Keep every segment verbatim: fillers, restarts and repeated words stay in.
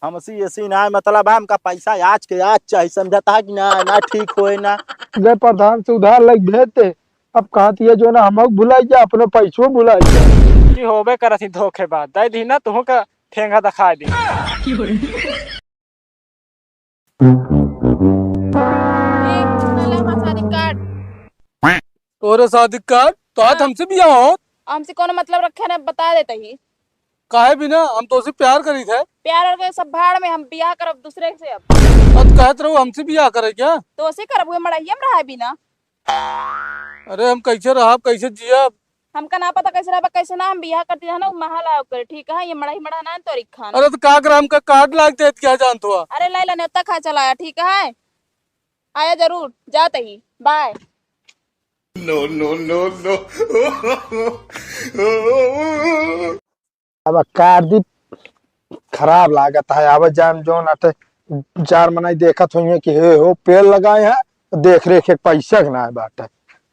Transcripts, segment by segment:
हमसे ऐसी ना मतलब है, हमका पैसा आज के आज चाही, समझता है कि ना, ना ठीक होए ना। गए प्रधान से उधार लग भेज दे, अब कहा तो ये जो ना हम भुलाई जा, अपने पैसों भुलाई जा। की होबे करत ही धोखेबाज, दे दी ना तुहू का ठेंगा दिखा दी। ए, चले हमार शादी कार्ड। तोरे शादी कार्ड? तो आज हाँ। हमसे बियाह हो? हमसे कौन मतलब रखे ना, बता देते ही। काहे बिना? हम तोसे प्यार करी थे। प्यार और के सब भाड़ में, हम बियाह करब दूसरे से अब। अब कहत रहो हमसे बियाह करे क्या? तोसे करब, उहे मड़हिया में रहा बिना। अरे हम कैसे रहब, कैसे जियब? हमका ना पता कैसे रहबा, कैसे ना, हम बियाह करती है ना, उ महल आओ करे, ठीक है, ये मड़ही मड़ा ना तोरी खान। अरे तो का कर, हमका कार्ड लाग देत क्या जानत हुआ? अरे लाई ला, नेवता खा चला आया, ठीक है, आया जरूर, जात ही, bye. No, no, no, no। अब कार दी खराब लागत है, आवे जाए में जौन आटे चार मनाई देखत होइहे कि हे हो पेड़ लगाए हैं, देख रेख एक पैसा के ना बाटे।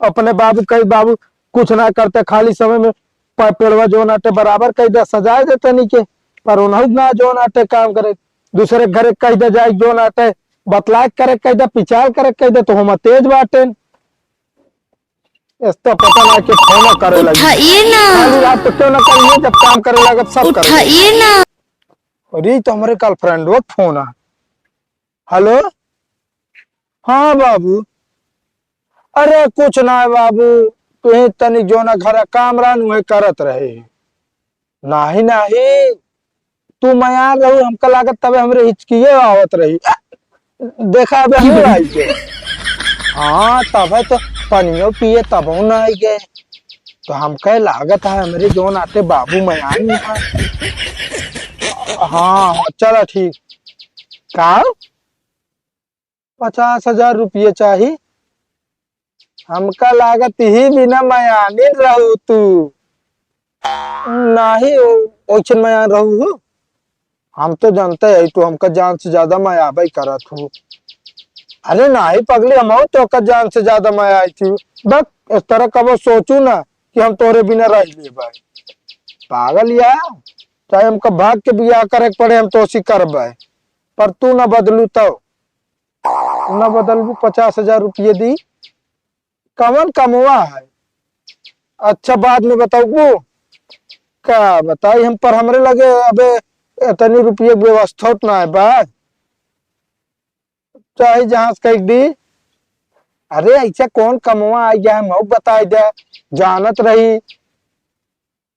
अपने बाबू कही, "बाबू कुछ ना करते, खाली समय में प-, पेड़वा जौन आटे बराबर कह दे, सजाए दे तनी के, पर उन्हों ना जौन आटे काम करे, दूसरे के घरे कह दे जाए जौन आटे बतलाए करे कह दे, पिचाल करे कह दे, तो हम तेज बाटे।" इस तो पता ना कि फोन करे लगी। उठाइए ना। खाली रात तो क्यों ना करिए, जब काम करे लगे सब करे। उठाइए ना। अरे, ई तो हमरे गर्लफ्रेंडवा के फोन है। हेलो, हाँ बाबू। अरे कुछ ना है बाबू, तुही तनिक जो ना घर काम रहन उहे करत रहे। नाही नाही, तू मयान रहू, हमका लागत तबे हमरे हिचकिए आवत रही। देखा अबे हम आई के। हाँ, तबे तो पनियो पिए तबो ना आई गए। तो हमके लागत है हमरे जोन आटे बाबू मयान ही है। हाँ, हाँ, चला ठीक। का? पचास हजार रुपये चाही। हमका लागत ही बिना मयानिन रहू तू। नाही, ओ-, ओइसन मयान रहू हो। हम तो जानते है तू हमका जान से ज्यादा मयाबे करत हो। अरे नाही पगली, हम तो ओकर जान से ज्यादा मया आई थी। बस इस तरह कबो सोचू ना कि हम तोरे बिना रह लेबे। पागल या, चाहे हमका भाग के बियाह करे के पड़े, हम तोसी करबे, पर तू ना बदलू तो। ना बदलबू, पचास हजार रुपये दी। कवन कमवा है? अच्छा, बाद में बताऊ। का बताई हम, पर हमरे लगे अबे इतनी रुपये के व्यवस्था तो ना है बा। चाहे जहाँ से कह दी। अरे, ऐसे कौन कमवा आ गया है, मऊ बताई दे, जानत रही।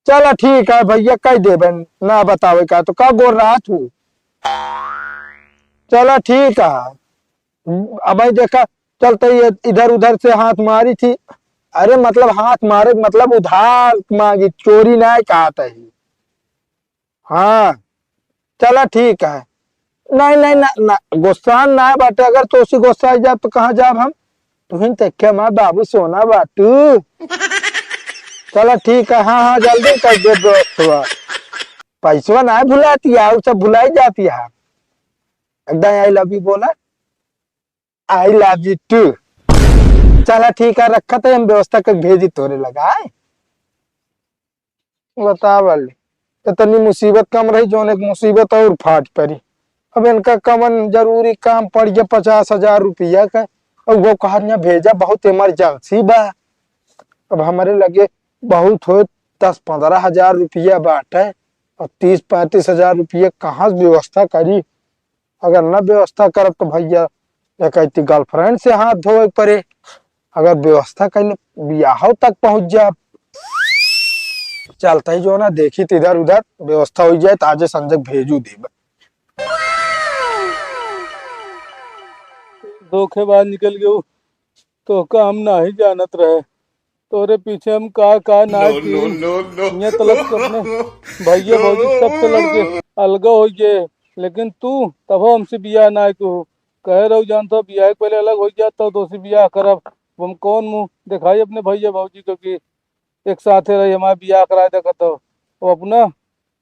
चला ठीक है भैया, कह देबे, ना बतावे का तो का गोर रहा तू। चला ठीक है, अब भाई देखा, चलते ये इधर उधर से हाथ मारी थी। अरे मतलब हाथ मारे, मतलब उधार मांगी, चोरी ना कहत है। हाँ, चला ठीक है। नहीं, नहीं, ना, ना, गुस्सा ना बाटे। अगर तोसी गुस्सा आ जाब तो कहाँ जाब हम? तुहिन ते के हमार बाबू सोना बाटू। चला ठीक है, हाँ, हाँ, जल्दी कर दे दोस्त हुआ। पैसवा ना भुलाती है, उ सब भुलाई जाती है। एकदम I love you बोला, I love you too। चला ठीक है, रखत है, हम व्यवस्था कर भेजी तोरे लगा है। बतावल, इतनी मुसीबत कम रही, जौन एक मुसीबत और फाट पड़ी। अब इनका कवन जरूरी काम पड़ गया पचास हजार रुपया का, और वो कहा यहाँ भेजा, बहुत इमरजेंसी बा। अब हमरे लगे बहुत हो दस पन्द्रह हजार रुपया बाटे, और तीस पैंतीस हजार रुपया कहाँ से व्यवस्था करी? अगर न व्यवस्था करब तो भैया एक ऐती गर्लफ्रेंड से हाथ धोवे के पड़े। अगर व्यवस्था कैले बियाहो तक पहुँच जाब। चलते ही जो ना देखी तो इधर उधर व्यवस्था हो जाए तो आजे संजय भेजू देब। धोखेबाज निकल गयो। तोहका हम नाही जानत रहे, तोरे पीछे हम का का ना No, की। No, no, no। यहाँ तलक अपने भैया भौजी सबसे लड़के अलगा हो गए, लेकिन तू तबो हमसे बियाह ना को कहे रहो, जानत हो बियाह के पहले अलग हो जात तो तोसे बियाह करब। अब हम कौन मुंह दिखाई अपने भैया भौजी को कि एक साथे रही, हमारे बियाह करा दे कहत हो। वो अपना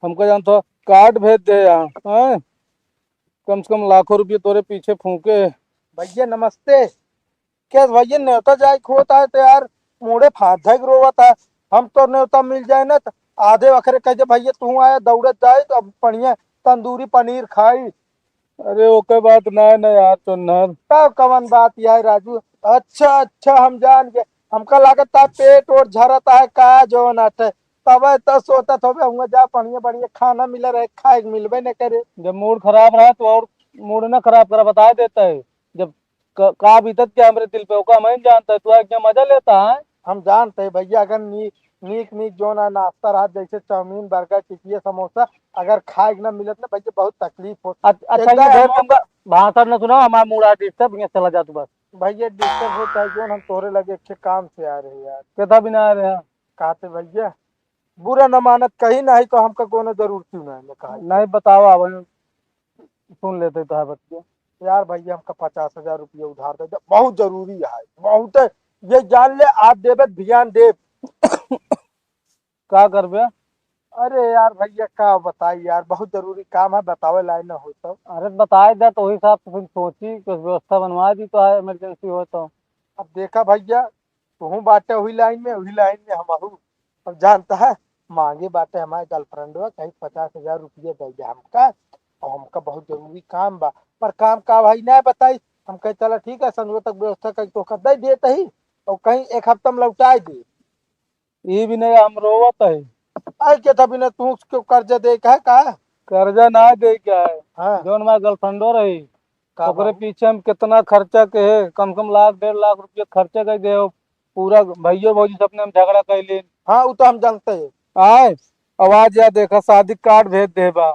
हमका जानत हो कार्ड भेज दे यहाँ, हैं? कम से कम लाखों रुपये तोरे पीछे फूके। भैया नमस्ते। क्या भैया, नेवता जाए के होता है तो यार, मूड़े फांद धै के रोवत है। हम तो नेवता मिल जाए ना तो आधे वखरे कह दे, "भैया तू आया दौड़त जाए तो अब बढ़िया तंदूरी पनीर खाई। अरे ओके बात ना है ना यार चोन्नर। तब कवन बात यार राजू? अच्छा अच्छा, हम जान गए, हमका लागत था पेट ओट झरत है का जौन आटे। तबे तो सोचत होबे हुआ जा बढ़िया बढ़िया खाना मिले रहे, खाए के मिलबे न करे। जब मूड खराब रहा तो और मूड ना खराब करा, बता देता है। जब क-, का बीतत क्या हमरे दिल पे, ओका हम ही जानता है। तू आज क्या मजा लेता है? हम जानते हैं भैया, अगर नी-, नीक नीक जौन है नाश्ता रहा, जैसे चाउमीन, बर्गर, टिकिया, समोसा, अगर खाए के ना मिलत ना भैया, बहुत तकलीफ होत। अच-, अच्छा, एकदम ये ढेर हम हमका भाषण न सुनाओ, हमारा मूड आज डिस्टर्ब, यहाँ चला जा तू बस। भैया डिस्टर्ब होता है जौन, हम तोहरे लगे एक ठे काम से आ रहे हैं यार। केथा बिना आ रहे हैं? कहते भैया बुरा न मानत, कहीं नहीं तो हमका कोनो जरूरत ही नहीं, मैं कहा। नहीं बताओ, अब सुन लेते तो है बतिया। यार भैया हमका पचास हजार रुपया उधार दे दे, बहुत जरूरी है, बहुत। ये जान ले, आज देबे ध्यान देब। का करबे? अरे यार भैया का बताई यार, बहुत जरूरी काम है, बतावे लायक न हो तो। अरे बताए दे तो वही हिसाब से फिर सोची, कुछ व्यवस्था बनवा दी तो है, इमरजेंसी हो तो। अब देखा भैया, तुहूँ बाटे वही लाइन में, वही लाइन में हम हूँ। अब जानता है, मांगे बाटे हमारे गर्लफ्रेंडवा, कहीं पचास हजार रुपया दे दे हमका, और हमका बहुत जरूरी काम बा। पर काम का भाई ना बताई। हम कहे चला ठीक है, संजो तक व्यवस्था करके तोहका दे देत ही, और कहीं एक हफ्ता में लौटाए दे। ई भी नहीं, हम रोवत है। आई के था बिना तू क्यों कर्जा दे का है का? कर्जा ना दे के है। हाँ। जौन हमार गर्लफ्रेंडो रही, का ओकरे भाई? पीछे हम कितना खर्चा के है, कम से कम लाख डेढ़ लाख रुपया खर्चा कर दे। पूरा भैयो भौजी से अपने हम झगड़ा कर लेन। हाँ, वो तो हम जानते हैं। आए, आवाज या देखा, शादी कार्ड भेज दे बा।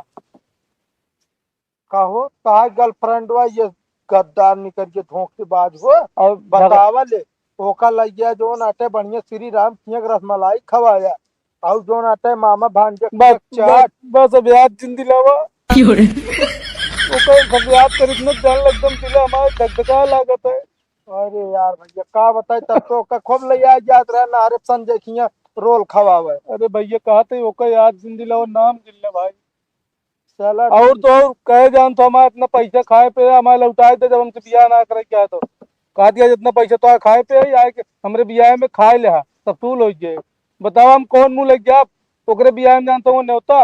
का हो, तहार गर्लफ्रेंडवा ये गद्दार निकर के धोखेबाज हो। और बतावा ले, ओका लइया जौन आटे बढ़िया श्री राम किया के रसमलाई खवाया, और जौन आटे मामा भांजे के बस, चाट। बस, बस, अब याद जिन दिलावा। क्यों रे? ओकर सब याद करित न जान एकदम दिल हमार धकधका लागत है। अरे यार भैया, का बताई, तब तो ओका खूब लइया याद रहा ना, अरे संजय खिया रोल खवावे। अरे भैया, कहते ही ओका याद जिन दिलावा, नाम जिन ले भाई। चला और ठीक। तो और कहे जान तो हमारे इतना पैसा खाए पे हमारे लौटाए दे, जब हमसे बियाह ना करे क्या तो कहा दिया जितना पैसा तो खाए पे है, आए के हमरे बियाह में खाए ले हा, सब तू लो जे। बताओ हम कौन मुंह लग गया ओकरे बियाह में जानता हूँ न्योता।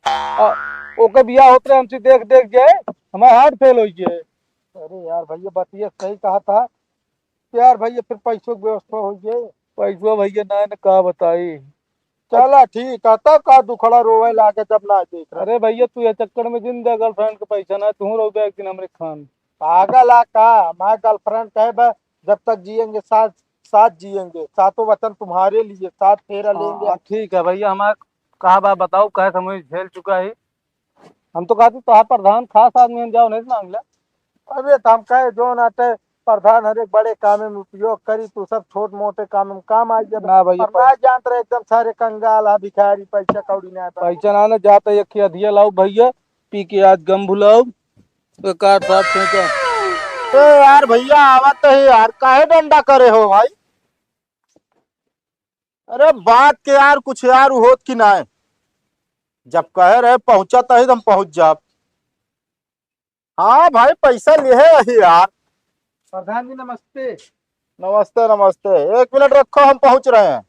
आ, ओके बियाह होत रहे हमसे देख देख जाए, हमारा हार्ट फेल हो गया। अरे यार भैया बतिया सही कहा था। यार भैया, फिर पैसों की व्यवस्था हो जाए। पैसवा भैया ना, ना का बताई। चला ठीक है, तब का दुखड़ा रोवे लागे जब ना देख रहे। अरे भैया, तू ये चक्कर में जिन दे गर्लफ्रेंड के पैसा ना, तू रोबे एक दिन हमरे खान। पागल आ का? हमार गर्लफ्रेंड कहे बा, जब तक जिएंगे साथ, साथ जिएंगे, सातों वचन तुम्हारे लिए, साथ फेरा लेंगे। हाँ, ठीक है भैया, हमार कहा बा बताओ, कहे समय झेल चुका है। हम तो कहते तोहार प्रधान खास आदमी हम जाओ नहीं मांग ले। अरे तो हम कहे जो ना ते प्रधान हर एक बड़े काम में उपयोग करी, तू सब छोट मोटे काम में काम आई जब ना भैया, पर ना जानत रहे एकदम सारे कंगाल आ भिखारी, पैसा कौड़ी ना बा। पैसा ना ना जाता एक ही अधिया लाओ भैया, पी के आज गम भुलाओ, तो काट साफ फेंका। ए यार भैया आवत है यार, काहे डंडा करे हो भाई? अरे बात के यार कुछ यार होत कि नाय? जब कहे रहे पहुंचत ही तो हम पहुंच जाब। हाँ भाई पैसा लिहे अही यार। प्रधान जी नमस्ते। नमस्ते नमस्ते, एक मिनट रखो हम पहुंच रहे हैं।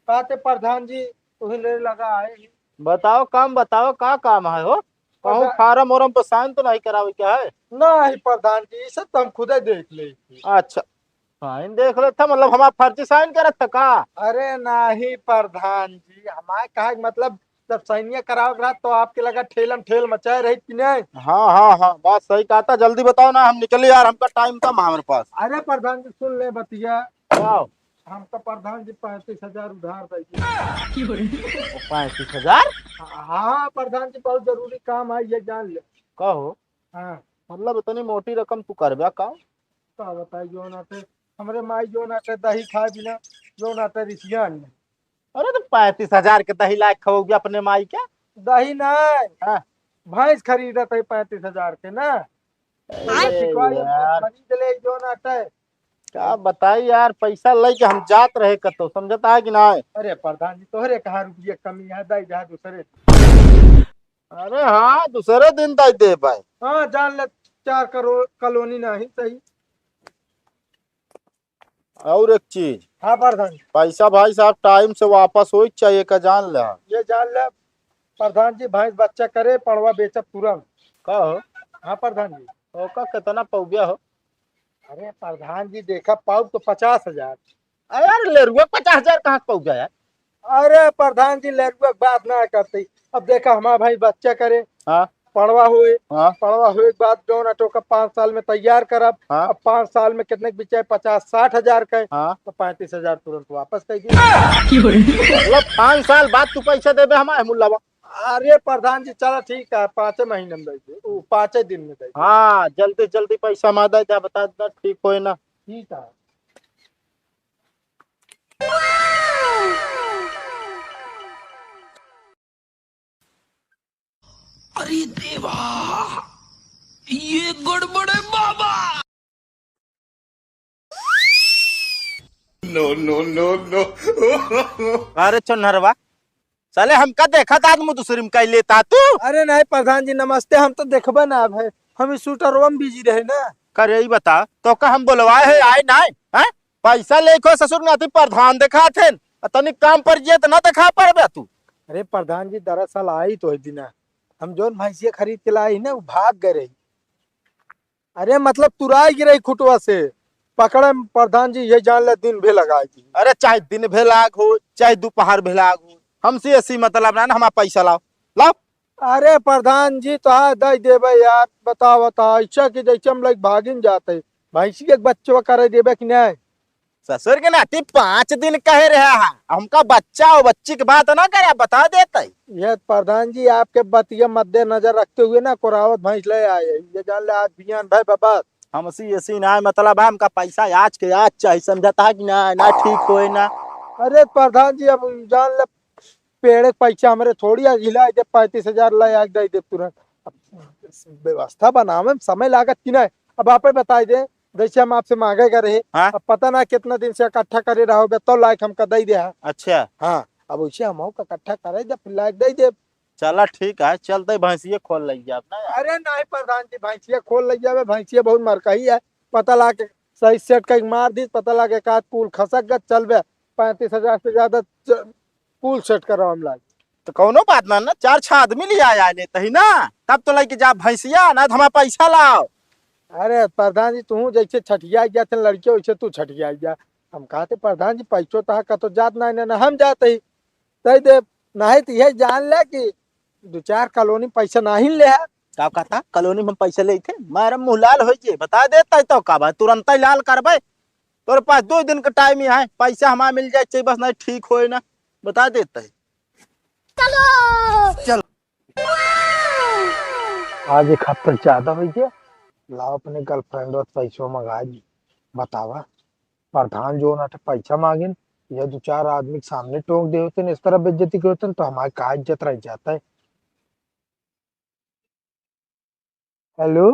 का ते प्रधान जी तुही ले लगा आए ही। बताओ काम बताओ, का काम है हो? कहूँ प्रधान फार्म वार्म पर साइन तो नहीं करावे क्या है? नहीं प्रधान जी, ये सब तो हम खुदे देख ले। अच्छा, साइन देख लेता, मतलब हमारा फर्जी साइन करत था का? अरे नहीं प्रधान जी, हमारे कहा के मतलब जब साइनिया करावे के रहा तो आपके लगा ठेलम ठेल मचाए रही कि नहीं? हाँ हाँ हाँ, बात सही कहा था। जल्दी बताओ ना, हम निकले यार, हमका टाइम कम है हमारे पास। अरे प्रधान जी सुन ले बतिया। क्या? हमका प्रधान जी पैंतीस हजार उधार दे दिए। पैंतीस हजार? हाँ प्रधान जी, बहुत जरूरी काम है, ये जान ले। का हो? हाँ। मतलब इतनी मोटी रकम तू करबा का? का बताई, जो ना ते हमरे माई जो ना ते दही खाए बिना जो ना ते रिसियान। अरे तो पैंतीस हजार के दही लायक खाओगे अपने माई के? दही नहीं, हाँ। भैंस खरीदत है पैंतीस हजार के ना। अरे खरीद ले जो ना ते। का बताई यार, पैसा लेके हम जात रहे कतो, समझता है कि ना? अरे प्रधान जी, तोहरे कहाँ रुपये कमी है, दे जा दूसरे। अरे हाँ, दूसरे दिन दे दे भाई। हाँ, जान ले, चार करोड़ कॉलोनी नहीं सही। और एक चीज। हाँ प्रधान। पैसा भाई साहब टाइम से वापस हो चाहिए का, जान ले। ये जान ले, प्रधान जी, भैंस बच्चा करे, पड़वा बेचब तुरंत। का हो? हाँ प्रधान जी। ओका कितना पउब्या हो? अरे प्रधान जी, देखा, पाउब तो पचास हजार। अरे यार, लेरुआ पचास हजार कहाँ से पउब्या यार? अरे प्रधान जी, लेरुआ के बात ना करते। अब देखा, हमार भैंस बच्चा करे, हाँ। पड़वा होए, हाँ। पड़वा होए के बाद जौन अटोका पाँच साल में तैयार करब, हाँ। अब पाँच साल में कितने के बिचाए, पचास साठ हजार के, हाँ। तो पैंतीस हजार तुरंत वापस कर दिए। मतलब पाँच साल बाद तू पैसा देबे हमारे मुल्लावा? अरे प्रधान जी, चला ठीक है, पाँचे महीने में दे दे, उ, पाँचे दिन में दे दे। हाँ, जल्दी जल्दी पैसा मा दे दे, बता दे, ठीक होए ना। ठीक है। अरे देवा, ये गड़बड़ है बाबा। No, no, no, no। अरे चोन्हरवा, साले हमका देखत आदमी दूसरी में कई लेता तू। अरे नहीं प्रधान जी, नमस्ते, हम तो देखबे ना भाई, हम इस शूटरवा में बिजी रहे ना। करे ई बता, तोका हम बोलवाए है, आए ना, हैं? पैसा लेके ससुर नाती प्रधान देखात हैं, आ तनी काम पर जिए त ना देखा पारबे तू। अरे प्रधान जी, दरअसल आई तो है दिना, हम जौन भैंसिया खरीद के लाई ना, वो भाग गए रही। अरे मतलब तुराई गिरई खुटवा से, पकड़े में प्रधान जी ये जान ले दिन भे लगाई दी। अरे चाहे दिन भे लाग हो, चाहे दोपहर भे लाग हो, हमसे ऐसी मतलब ना, ना हमारा पैसा लाओ, लाओ। अरे प्रधान जी, तो हाँ दे देबे यार, बताओ, बताओ, ऐसा कि जैसे हम लोग भागिन जाते, भैंसी एक बच्चवा करे देबे कि नहीं? ससुर के नाती पाँच दिन कहे रहा है, हमका बच्चा और बच्ची के बात ना करे, बता देते। ये प्रधान जी, आपके बतिया मद्देनजर रखते हुए ना कोरावत भैंस ले आए, ये जान ले आज बियान भाई बाबा। हमसी ऐसी ना मतलब है, हमका पैसा आज के आज चाहिए, समझता है कि ना, ना ठीक होए ना। अरे प्रधान जी, अब जान ले पेड़ के पैसा हमरे थोड़ी आज हिला दे, पैंतीस हजार ले आज दे दे तुरंत। अब व्यवस्था बनावे में समय लागत कि नहीं? अब आपे बताई दे, जैसे हम आपसे मांगे गए रहे, हाँ? अब पता ना कितना दिन से इकट्ठा करे रहो बे, तो लायक हमका दे दे है। अच्छा। हाँ, अब उसे हम का इकट्ठा करे दे, फिर लायक दे दे। चला ठीक है, चलते भैंसिया खोल ले जाब ना यार। अरे नहीं प्रधान जी, भैंसिया खोल ले जाबे, भैंसिया बहुत मरकही है, पता लाग के सही सेट कई मार दी, पता लाग के का कुल खसक गत चलबे, पैंतीस हजार से ज्यादा च-, कुल सेट करावे में लाग। तो कौनो बात ना, ना चार छह आदमी ले आया लेते ही ना, तब तो लेके जा भैंसिया, ना तो हमारा पैसा लाओ। अरे प्रधान जी, तू जैसे छठिया गया थे लड़के, वैसे तू छठिया गया। हम कहते प्रधान जी, पैसो तहा का तो जात ना, ना, ना हम जाते ही दे दे, नहीं तो यह जान ले कि दो चार कॉलोनी पैसा नहीं ले है। का कहता? कॉलोनी में हम पैसा लेते? मारा मुँह लाल हो जे, बता देता है तो का बा, तुरंत ही लाल करबे। तोरे पास दो दिन का टाइम ही है, पैसा हमारा मिल जाए चाहिए, बस नहीं ठीक होए ना, बता देता है। चलो। चल। आज एक हफ्ता ज्यादा हो गया, लाओ अपने गर्लफ्रेंड और पैसों मंगा ली। बतावा, प्रधान जो ना पैसा मांगिन, यह दो चार आदमी के सामने टोक दे होते, इस तरह बेइज्जती के होते, तो हमारी का इज्जत रह जाता है। हेलो,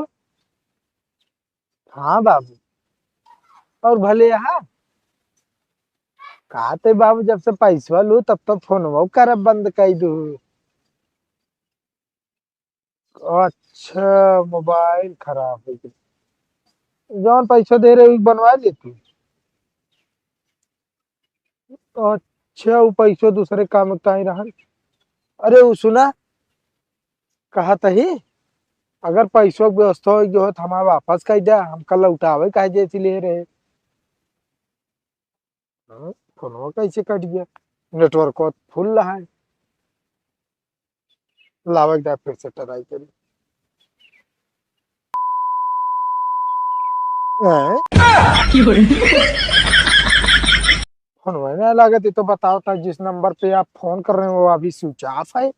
हाँ बाबू, और भले यहाँ? का ते बाबू, जब से पैसवा लू, तब तो फोनवा करब बंद कर दू। अच्छा, मोबाइल खराब हो गया। जौन पैसा दे रहे, उ बनवा लेती। अच्छा, उ पैसो दूसरे काम में ताई रहल। अरे, उ सुना, कहा तही, अगर पैसो के व्यवस्था हो गयो हो, तो हमारा वापस कर दे, हमका लौटावे काहे जैसी ले रहे। हाँ, फोनवा कैसे कट गया? नेटवर्क फुल रहा है। लावा एक बार फिर से ट्राई करी। हैं? फोनवा ना लागत, ये तो बताओ था, जिस नंबर पे आप फोन कर रहे हो, वो अभी स्विच ऑफ है।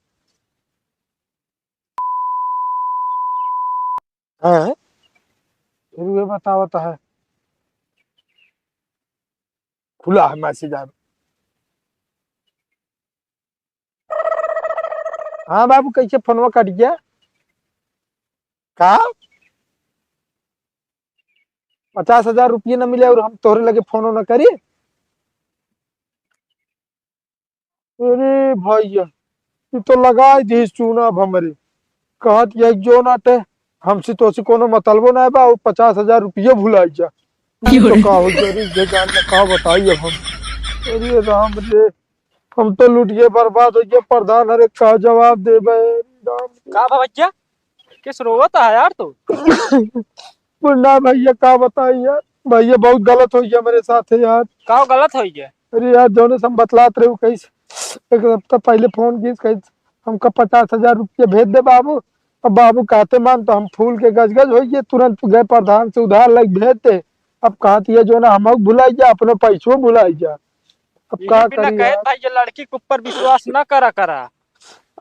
हैं? फिर ये बताओ तो है, खुला है मैसेज। हाँ बाबू, कैसे फोनवा कट गया? का? पचास हजार रुपये न मिले और हम तोहरे लगे फोनो न करी? अरे भैया, ई तो लगाई दिहिस चूना अब हमरे। कहत यही जो ना ते, हमसे तोसे कोनो मतलबो ना बा, वो पचास हजार रुपये भुलाई जा। ई तो का हो गया रे, ये जान ना का बताई अब हम। अरे राम रे। हम तो लूट गए, बर्बाद हो गए प्रधान, अरे का जवाब देबे राम। का बा भैया, किस रोवत है यार तू? मुन्ना भैया का बताई यार, भैया बहुत गलत हो गया मेरे साथ है यार। का गलत हो गया? अरे यार, जौने से हम बतलात रहे, कहीं एक हफ्ता पहले फोन किस, कहीं हमका पचास हजार रुपया भेज दे बाबू। अब बाबू कहते मान तो हम फूल के गजगज हो गए, तुरंत गए प्रधान से उधार लग भेज दे। अब कहत ये जो ना हम भुलाई जा, अपनो पैसो भुलाई जा। अब यही का बिना करी कहे यार? भाई, ये लड़की के ऊपर विश्वास ना करा करा।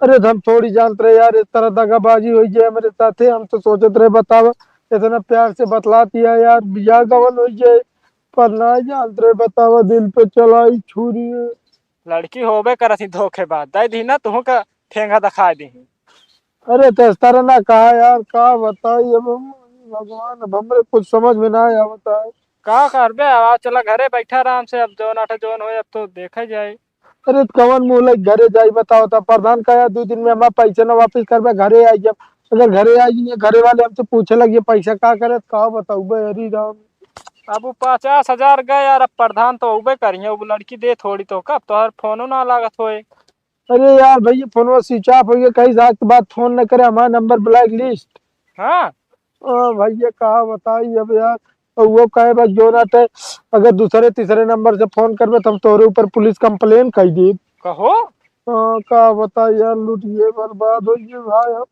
अरे तो हम थोड़ी जानत रहे यार, इस तरह दगाबाजी हो जाए मेरे साथे। हम तो सोचत रहे, बतावा, इतना प्यार से बतलात या यार, बियाह गवन हो जाए, पर ना जानत रहे, बतावा, दिल पे चलाई छुरी। लड़की होबे करत ही धोखेबाज, दे दी ना तुहू का ठेंगा दिखा दी। अरे तो इस तरह ना कहा यार, का बताई अब हम, भगवान, अब हमरे कुछ समझ में ना आवता है। का करबे, अब चला घरे बैठा आराम से, अब जौन आटा जौन होए, अब तो देखा जाए। अरे, कवन मुँह लग घरे जाई, बताओ तो। प्रधान का यार, दो दिन में हमारा पैसा ना वापस करबे, घरे आई जब। अगर घरे आई नहीं, घरे वाले हमसे पूछे लगे, "पैसा का करे?" तो का बताऊबे, हरी राम। अब वो पचास हजार गए यार, अब प्रधान तो उबे करिए, वो लड़की दे थोड़ी तो, कब तोहर फोनो ना लागत होए। अरे यार भैया, फोनवा switch off हो गया, कहीं रात के बाद फोन न करे, हमारा नंबर blacklist। हाँ। ओ भैया, का बताई अब यार, और वो कहे बस जो ना थे, अगर दूसरे तीसरे नंबर से फोन करबे तो हम तोहरे ऊपर पुलिस complain कर देब। कहो। हाँ, का बताई यार, लूट गए, बर्बाद हो गए भाई हम।